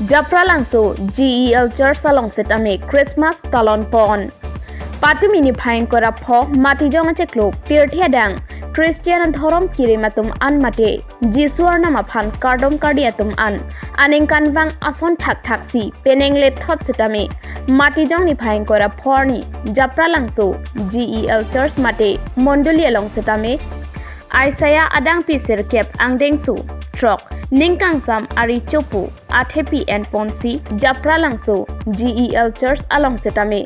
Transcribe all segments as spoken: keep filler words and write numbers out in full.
Japralangso G E L Church along setame Christmas talon pon. Patumi niphai ingkoi ra pho Matijong achiklo pirthe adang Christian adhorom kirim atum an mate Jisu Arnam aphan kardom kardi atum an aningkanvang ason thakthaksi penang lethot setame Matijong niphai ingkoi ra pho arni Japralangso G E L Church mate Mondoli along setame Isaiah adangpi sirkep angdengso throk ningkangsam ari chopo athepi enponsi Japralangso G E L Church along setame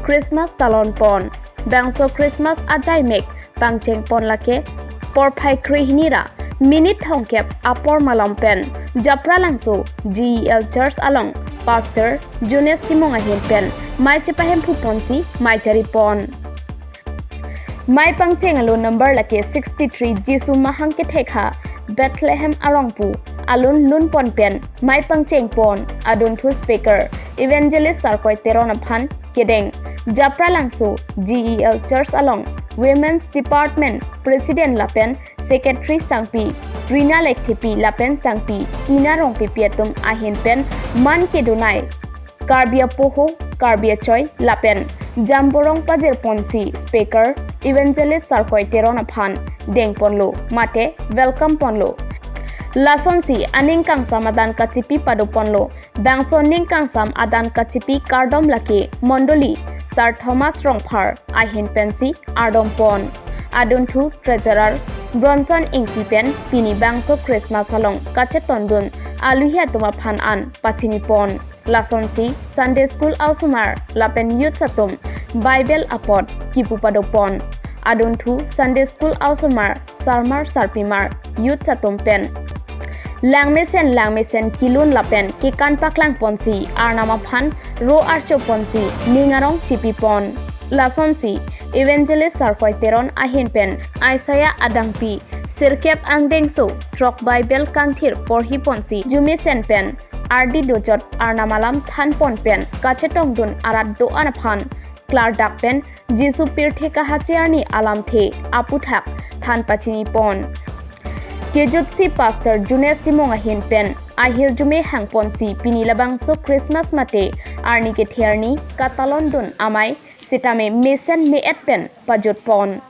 Christmas talon pon. Bangso Christmas ajai mek pangcheng pon lake porphai krehini ra minute thomkep apor malom pen Japralangso G E L Church along Pastor Jonas Timung ahin pen mei chepahemphu ponsi mei chari pon. Mei pangcheng alun number lake sixty-three Jisu mahang kethek ha Bethlehem arong pu alun lun pon pen mei pangcheng pon. Adunthu speaker Evangelist Sarkoi Teron aphan kedeng Japralangso G E L Church along Women's Department President lapen Secretary sangpi Rina Lekthepi lapen sangpi Tina Rongpipi atum ahin pen man kedunai Karbi apoho, Karbi achoi lapen jamborong pajir ponsi speaker Evangelist Sarkoi Teron aphan deng ponlo mate welcome ponlo. Lasonsi aningkangsam adan kachipi pado ponlo. Bangso ningkangsam adan kachipi kardom lake Mondoli Sir Thomas Rongphar ahin pensi ardom pon. Adunthu Treasurer Bronson Ingti pen pini bangso Christmas along kachetondun aluhi atum aphan an pachini pon. Lasonsi Sunday School aosomar lapen youth atum Bible apot kipu pado pon. Adunthu Sunday School aosomar, sarmar sarpimar, youth atum pen langmesen langmesen kilun lapen kekan paklang ponsi Arnam aphan ro archo ponsi ning arong chipi pon. Lasonsi Evangelist Sarkoi Teron ahin pen Isaiah adangpi sirkep angdengso throk Bible kangthir porhi ponsi arjumesen pen ardi dojot Arnam alam than pon pen kachetongdun arat do-an aphan klardak pen Jisu pirthe kahache arni alamthe aputhak than pachini pon. Kejutsi Pastor Jonas Timung ahin pen ahirjume hang ponsi pini labangso Christmas mate arni kethe arni katalondun amei setame mesen me-et pen pajut pon.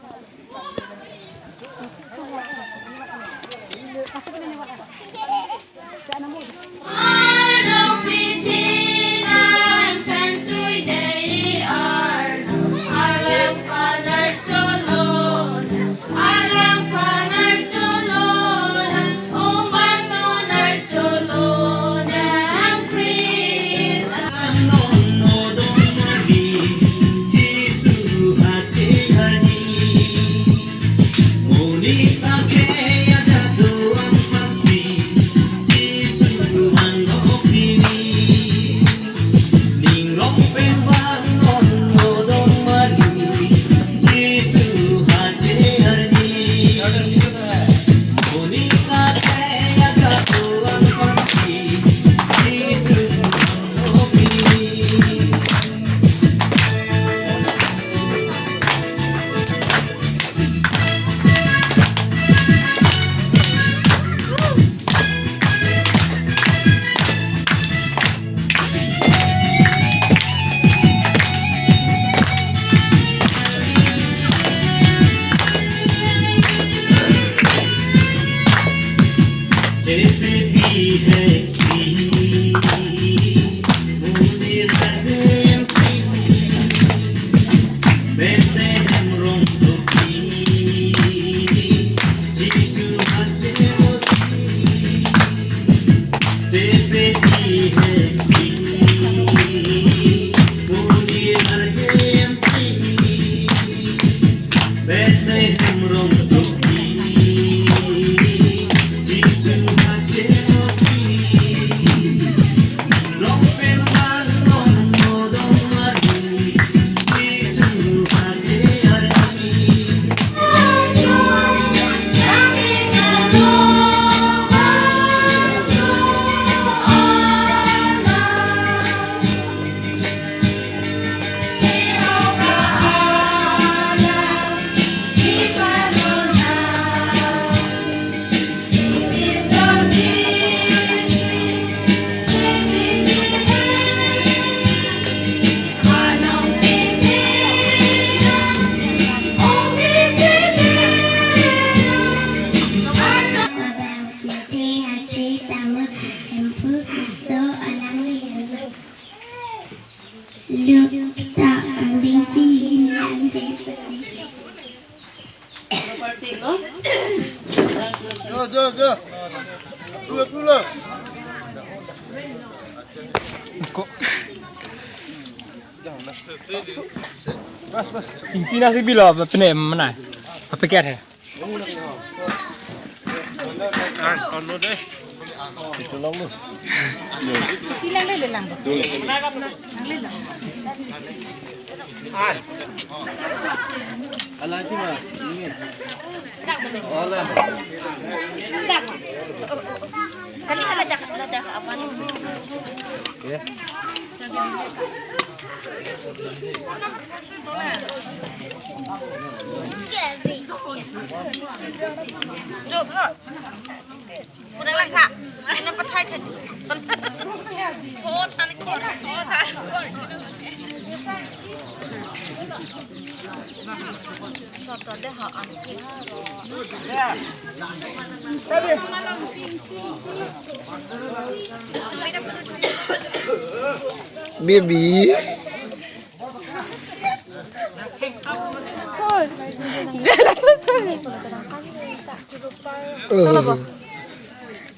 Kristo alangli henlo. Luk ta angdengpi hini angdeng sari. Jo, jo, jo. Dua puluh. Kok. Bas, bas. Inti nasi bilo, apa pene mana? Apa kat hai? Kurang langka. Ini petai kan. Oh, tani kor. Oh, tani kor. Toto deh, ha, anu. Baby.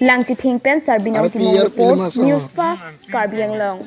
Langchithing pen Sarbinong Timung report, News Fast, Karbi Anglong.